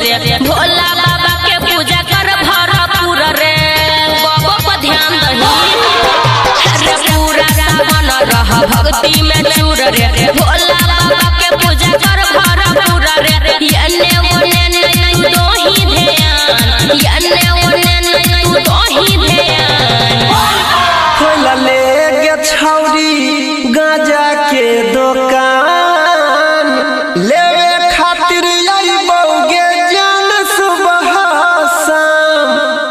रे, भोला बाबा के पूजा कर भरपूर रे। बाबा पर ध्यान दही रे, पूरा सावन रह भक्ति में चूर रे, भोला बाबा के पूजा कर भरपूर रे। यने ओने नहीं दोही ध्यान, यने ओने नहीं दोही ध्यान। खोल ले गे छौरी गांजा के दुकान, लेवे खातिर अइबौगे जान सुबह शाम।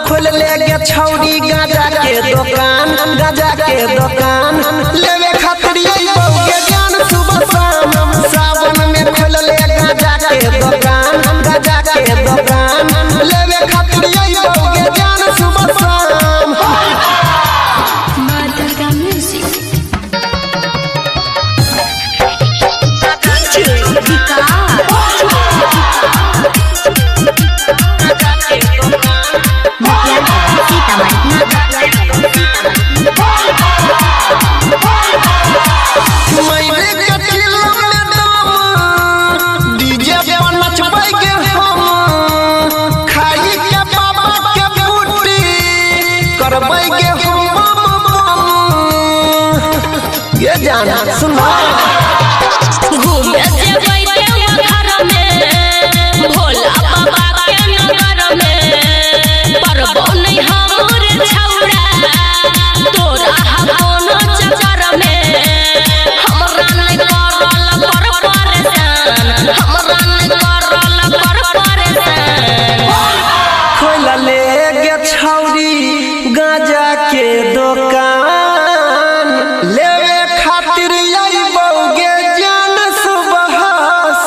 खोल ले गे छौरी गांजा के दुकान, गांजा के दुकान, लेवे खातिर अइबौगे जान सुबह शाम। सावन में खोल ले गांजा के दुकान, गांजा के दुकान, लेवे खातिर अइबौगे जान सुबह शाम। माँ दुर्गा म्यूजिक। मैरे के चिलम में दम, डीजे पर नचबै के हम, खाई के बाबा के बूटी, करबै के हम बम बम। ये जाना सुना। घूमे जेबै देवघर में, भोला बाबा के नगर में, परबो नहीं हमर छौड़ा तोरा कोनो चक्कर में। हमरा नहीं करल कर परेशान, हमरा नहीं करल कर परेशान। खोल ले गे छौरी गांजा के दुकान, लेवे खातिर अइबौगे जान सुबह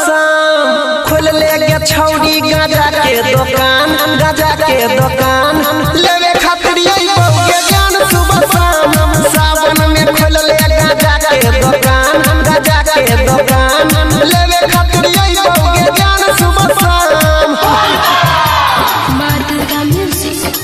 शाम। खोल ले गे छौरी गांजा के दुकान, गांजा के दुकान, लेवे खातिर अइबौगे जान सुबह शाम। सावन में खोल ले गांजा के दुकान, गांजा के दुकान, लेवे खातिर अइबौगे जान सुबह शाम। माँ दुर्गा म्यूजिक।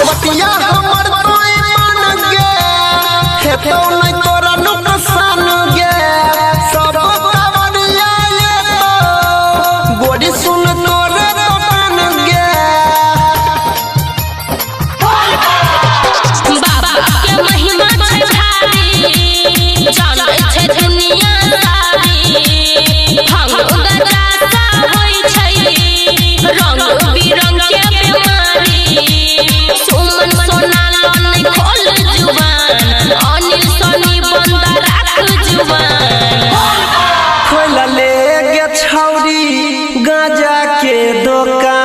बतिया हमर तोय मान गे, हेतौ नै तोरा नुकसान गे। सब कांवरिया एतौ, गोरी सुन तोरे दोकान गे। बाबा के महिमा छै भारी, जानै छै दुनिया सारी। भांग गजा सा होइ छै, रंग बिरंग के बेमारी। सुमन सोना नै खोल जुबान, अनिल सनी बंद राख जुबान। खोल ले गे छौरी गांजा के दुकान।